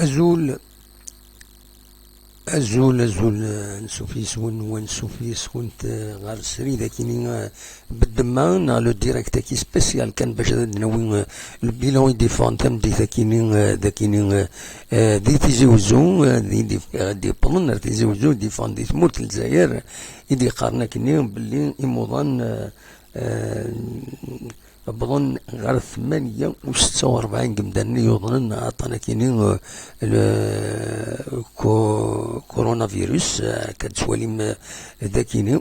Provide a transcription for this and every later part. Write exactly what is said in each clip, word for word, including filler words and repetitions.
Azul, azul, azul, eh, ansuf yes-wen, wa ansuf yes-went, eh, ɣer srid akini, eh, beddemma, neɣ le direct aki spécial kan bac ad d-nawi, eh, le bilan i d-iffɣen tameddit akini, eh, d akini, eh, eh, di Tizi Uzzu, eh, di, di, eh, d-iwwḍen ar Tizi Uzzu, d-iffɣen di tmurt n Lezzayer, i d-iqqaren akini belli imuḍan, eh, eh, wwḍen ɣer tmanya u setta u rebɛin n yimdanen i yuḍnen aṭṭan akini, eh, le co-, coronavirus, eh, akka d-tettwalim, eh, d akini.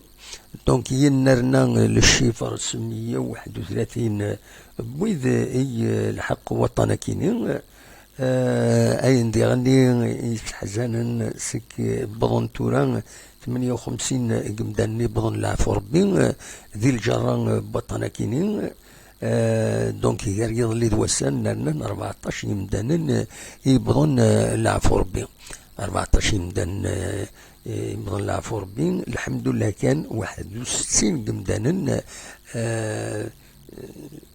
Donc, yennerna le chiffre s meyya u waḥed u tlatin n wid i, eh, lḥeq waṭṭan akini, eh, ayen diɣen i yesseḥzanen seg, eh, wwḍen tura tmenya u xemsin n yimdanen i wwḍen leɛfu Rebbi, eh, di lǧerra, eh, n waṭṭan akini. Eh, donc, gar yiḍelli d wass-a, nernan rbeɛṭac n yimdanen, eh, i yewwḍen, eh, leɛfu Rebbi. Rbeɛṭac n yimdanen, eh, i yewwḍen leɛfu Rebbi. Lḥemdullah kan, waḥed u settin n yimdanen, eh,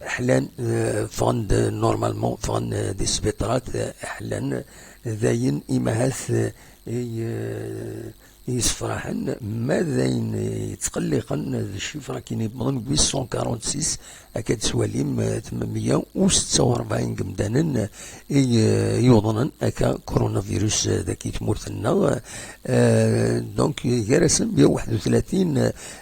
ḥlan, eh, ffɣen-d, normalement, ffɣen, eh, di sbiṭarat, eh, ḥlan. Dayen, imahat, eh, i, eh, yessefraḥen, ma d ayen yettqelliqen d ccifra akken yewwḍen huit cent quarante-six, akka d-tettwalim, eh, tmemya u setta u rebɛin n yimdanen, eh, i, eh, yuḍnen akka coronavirus, eh, dagi tmurt-nneɣ. Eh, donc, gar-asen meyya u waḥed u tlatin,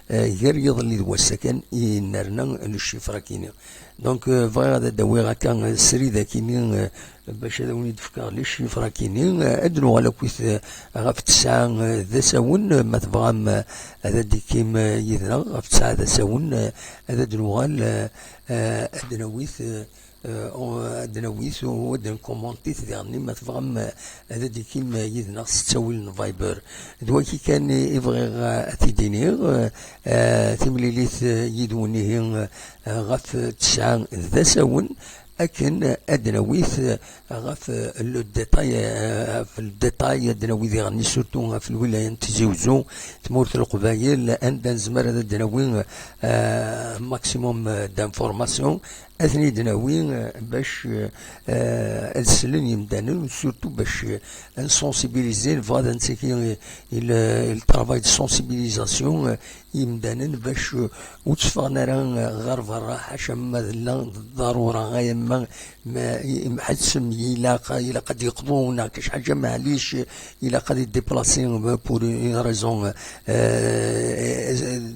eh, gar yiḍelli d wass-a kan i nerna le chiffre akini. Donc, euh, bɣiɣ ad d-awiɣ akka, euh, srid akini, euh, bac ad awen-id-fkeɣ les chiffres akini. Euh, ad nuɣal akkit, euh, ɣef tesɛa, euh, d asawen, euh, ma tebɣam, euh, ad d-ikim, euh, yid-neɣ, ɣef tesɛa d asawen, euh, ad d-nuɣal, euh, euh, ad d-nawit, euh, euh, ad d-nawit u ad d-nkumantit diɣen, ma tebɣam, euh, ad d-ikim, euh, yid-neɣ s ttawil n Viber. D waki kan i, i bɣiɣ, euh, ad t-id-iniɣ, euh, euh, timlilit, euh, yid-wen ihi, euh, ɣef tesɛa d asawen, akken ad d-nawit ɣef le détail, ɣef le détail ad d-nawi diɣen, surtout ɣef lwilaya n Tizi Uzzu, tmurt n Leqbayel, anda nezmer ad d-nawi, euh, maximum, euh, d'informations, ad ten-id-nawi, euh, bac, euh, ad slen yimdanen, surtout bac, euh, ad nsensibiliser, nebɣa ad nettaki i, i le, i le travail de sensibilisation, euh, imdanen bac, uh, ur tteffɣen ara, uh, ɣer berra, ḥaca ma d la d ḍarura, ay ma, ma, i-, ḥassem ilaq, ilaq ad yeqḍu, neɣ kac ḥaǧa, maɛlic, ilaq ad yeddiplasi, uh, pour une raison, uh,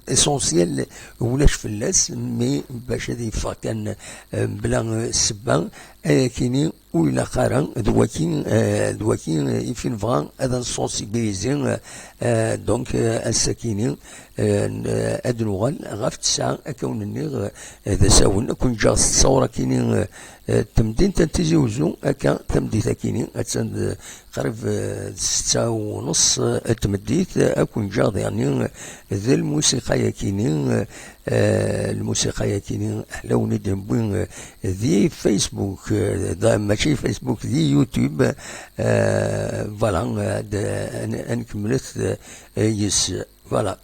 essentielle, ulac fell-as, mais bac ad yeffeɣ kan, uh, bla, uh, ssebba, ayakini ur ilaq ara, d waki, eh, d waki, eh, i fin bɣa ad nsensibiliser, eh, eh, donc, eh, ass-akini, eh, n-, eh, ad nuɣal ɣef tesɛa, akka wen-nniɣ, eh, d asawen, ad ken-ǧǧeɣ s ttawra-kini, eh, eh, temdint n Tizi Uzzu, akka tamdit-akini, attan d, qrib, eh, d setta u nus, eh, n tmeddit, eh, ad ken-ǧǧeɣ diɣen, eh, d lmusiqa-yakini, eh, eh, lmusiqa-yakini, ḥlawen i d-newwi, eh, di Facebook, eh, da, mačči Facebook, di YouTube, eh, voilà, eh, ad, ad, ad nkemmlet, eh, yes, voilà.